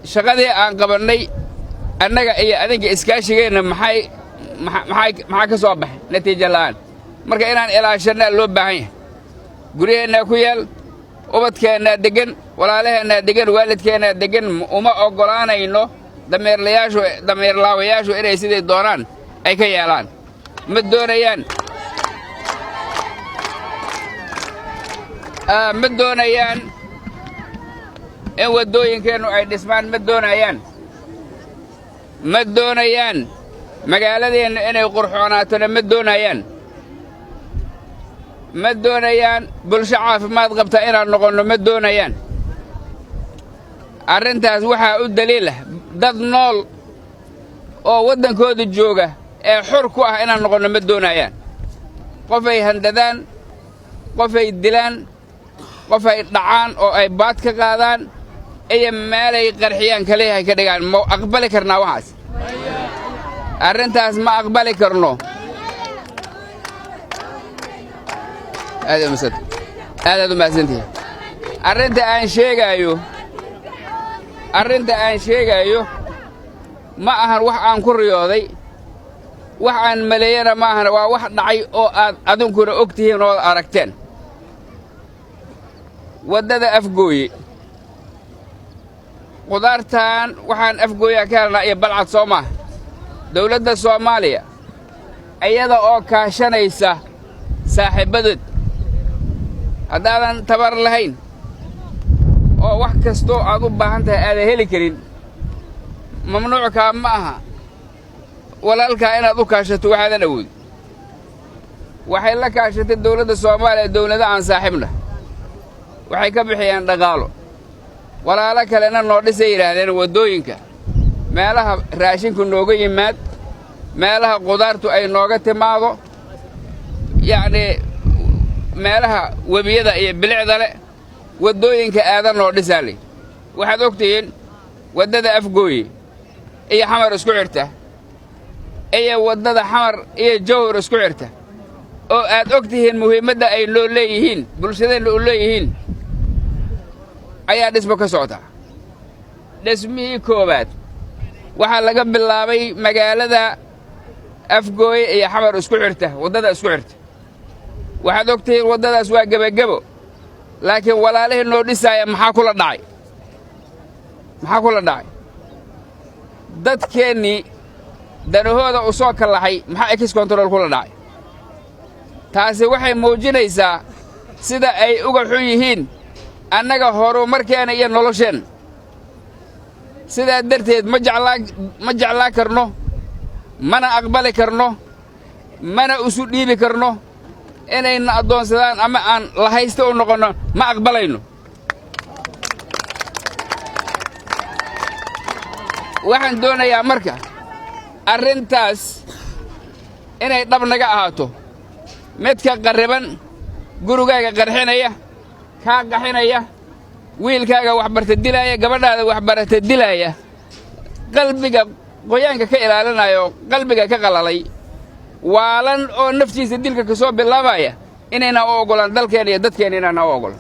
Shaqadii aan qabannay annaga iyo adinka iskaashigeenna maxay maxay maxaa ka soo baxay? Natiijo la'aan. Marka inaan ilaashannaa loo baahan yahay. Guryaheennaa ku yaal, ubadkeennaa deggan, walaalaheennaa deggan, waalidkeennaa deggan. Uma oggolaanayno dameerlayaashu, dameerlaawayaashu inay siday doonaan ay ka yeelaan. Ma doonayaan, ma doonayaan in waddooyinkeennu ay dhismaan. Ma doonayaan, ma doonayaan magaaladeennu inay qurxoonaatona. Ma doonayaan, ma doonayaan bulsho caafimaad qabta inaan noqonno. Ma doonayaan. Arrintaas waxaa u daliilah dad nool oo waddankooda jooga ee xor ku ah inaan noqonno ma doonayaan. Qofay handadaan, qofay dilaan, qofay dhacaan oo ay baad ka qaadaan iyo meelay qarxiyaan kaliyahay ka dhigaan. Ma aqbali karnaa waxaas? Arrintaas ma aqbali karno. Aadaad u mahadsantihi. Arrinta aan sheegaayo, arrinta aan sheegaayo ma ahan wax aan ku riyooday, wax aan maleeyana ma ahan. Waa wax dhacay oo aad adinkuna og tihiin ood aragteen. Waddada Afgooye, qudaartan waxaan Afgooyaa ka helnaa iyo Balcad, soo maaha? Dawladda Soomaaliya iyada oo kaashanaysa saaxiibbadeed, haddaadan tabar lahayn oo wax kastoo aad u baahan tahay aadan heli karin, mamnuuckaa ma aha walaalkaa inaad u kaashato waxaadan awoodin. Waxay la kaashatay dawladda Soomaaliya dawlado aan saaxiibna, waxay ka bixiyeen dhaqaalo. Walaalo kalena noo dhisay yidhaahdeen waddooyinka, meelaha raashinku nooga yimaad, meelaha qudaartu ay nooga timaado, yacnii meelaha webiyada iyo bilicda leh, waddooyinka aadan noo dhisaa leh. Waxaad og tihiin waddada Afgooye iyo Xamar isku xidhta iyo waddada Xamar iyo Jawhar isku xidhta, oo aad og tihiin muhiimadda ay noo leeyihiin, bulshadeenna u leeyihiin, ayaa dhismo ka socota. Dhismihii koowaad waxaa laga bilaabay magaalada Afgooye iyo Xamar isku xidhta, waddada isku xidhta. Waxaad og tihiin waddadaas waa gebagebo, laakiin walaalihii noo dhisaaya maxaa kula dhacay? Maxaa kula dhacay? Dadkeennii danahooda u soo kallaxay maxaa ex control kula dhacay? Taasi waxay muujinaysaa sida ay uga xun yihiin annaga horumarkeenna iyo nolosheenna. Sidaa darteed ma jeclaa, ma jeclaa karno, mana aqbali karno, mana isu dhiibi karno inayna addoonsadaan ama aan lahaysta u noqonno. Ma aqbalayno. Waxaan doonayaa marka arrintaas inay dhab naga ahaato. Midka qarriban, gurigaaga qarxinaya, kaa qaxinaya, wiilkaaga waxbarta dilaaya, gabadhaada waxbarata dilaaya, qalbiga qoyaanka ka ilaalinaya oo qalbiga ka qalalay, waalan oo naftiisa dilka ka soo bilaabaya, inayna u oggolaan dalkeenna iyo dadkeenna, inaana u oggolaan.